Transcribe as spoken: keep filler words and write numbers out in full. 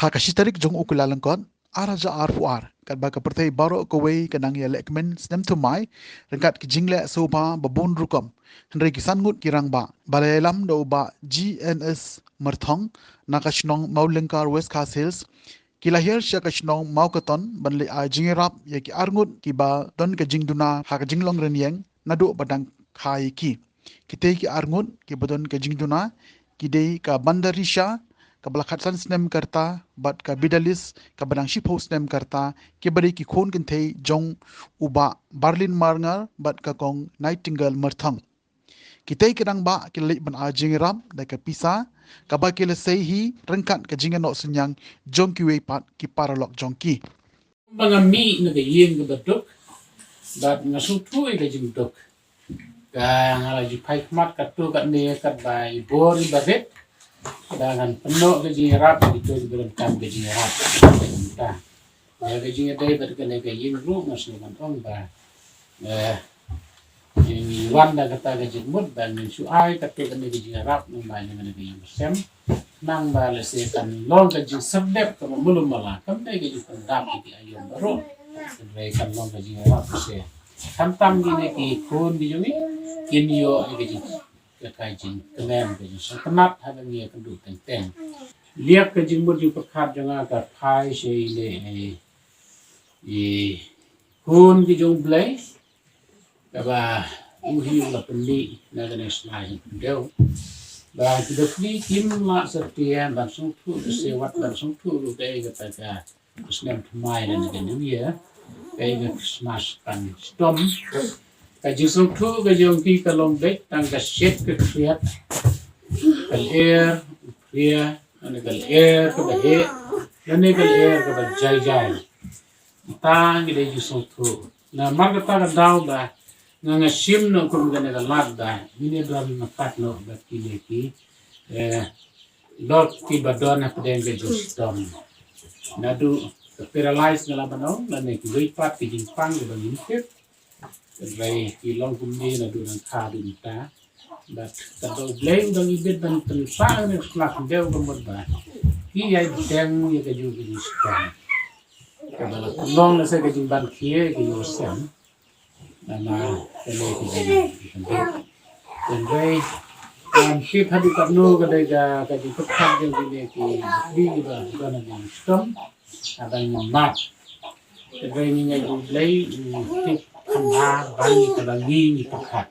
Ha ka shi tarik jong u Kyllalyngkot, ar hajar arphew ar, katba ka pyrthei baroh kawei ka nang ïalehkmen snem thymmai ryngkat ki jingleh sngewbha ba bun rukom, hynrei ki san ngut ki rangbah ba la ïalam da u Bah G N S Myrthong na ka shnong Mawlyngkar, West Khasi Hills, ki la hiar sha ka shnong Mawkaton ban leit ai jingïarap ïa ki ar ngut kiba don ka jingduna ha ka jinglong rynïeng naduh ba dang kha ïa ki. Kitei ki ar ngut kiba don ka jingduna ki dei ka Bandarisha kaba la khatsan snem ka rta bad ka Bidalis kaba dang shiphew snem ka rta, kiba dei ki khun kynthei jong u Bah Barlin Marngar bad ka Kong Nightingale Myrthong. Kitei ki rangbah ki la leit ban ai jingïarap da ka pisa kaba ki la sei hi ryngkat ka jingïanoh synñiang jong kiwei pat ki paralok jong ki. Ba nga mih na ka ïing kaba duk, bad nga sngewthuh ïa ka jingduk. Ka nga la ju phai khmat katto katne katba i bor iba rit, ba ngan pynnoh ka jingïarap ïa kito kiba donkam ka jingïarap. Te ïa ka jingïadei bad kane ka ïing ruh nga sngewbha ban ong ba, eh, ngi wan da kata ka jingmut ba ngin shu ai katto katne ka jingïarap namar ïa kane ka ïing sem. Nang ba lehse kan long ka jingserdep kaba mulu mala, kam dei ka jingpyndap ïa ki aïom baroh. Hynrei kan long ka jingïarap lehse khamtam kine ki khun ki jong ngi kin ïoh ïa ka jing, ka, ka jingkmen, ka jingsngewtynnat haba ngi ïakynduh teng teng. Liak ka jingmut jingpyrkhat jong nga ka phai sha ine i, i khun ki jong U Blei, kaba u hi u la pynmih na kane ka sla jingpyndew. Ba ki bapli kim lah satia ban sngewthuh, ka sewat ban sngewthuh ruh kaei kata ka snem thymmai lane ka New Year, kaei ka Christmas kan shitom. Ka jingsngewthuh ka jong ki ka long beit tang ka shet ka khriat, ka lyer u phria, lane ka lyer kaba heh, lane ka lyer kaba jai jai. Kata ngi dei jingsngewthuh. Namar kata ka daw ba nga, nga shim noh kum kane ka lad ba ngin ïa don ryngkat noh bad kine ki, eh, lok kiba don hapdeng ka jingshitom. Naduh ka paralyze nga la ban ong, lane kiwei pat ki jingpang kiba ngim tip. Hynrei ki long kumne naduh nangta haduh mynta. Bad katba U Blei u dang ibit ban pynsah ïa kane ka sla khyndew ka mut ba ki ïai bteng ïa ka jong ka jingshitom. Kaba la pynlong lehse ka jingban khie ïa ka ïing sem. Namar kane ka jingkhyndew. Hynrei ngam tip haduh katno ka dei ka, ka jingpyrkhat jong kine ki bapli kiba don ha ka jingshitom. Haba ngim mad, hynrei ngi ngeit U Blei u tip kham bha ban ïa kaba ngi ngi pyrkhat.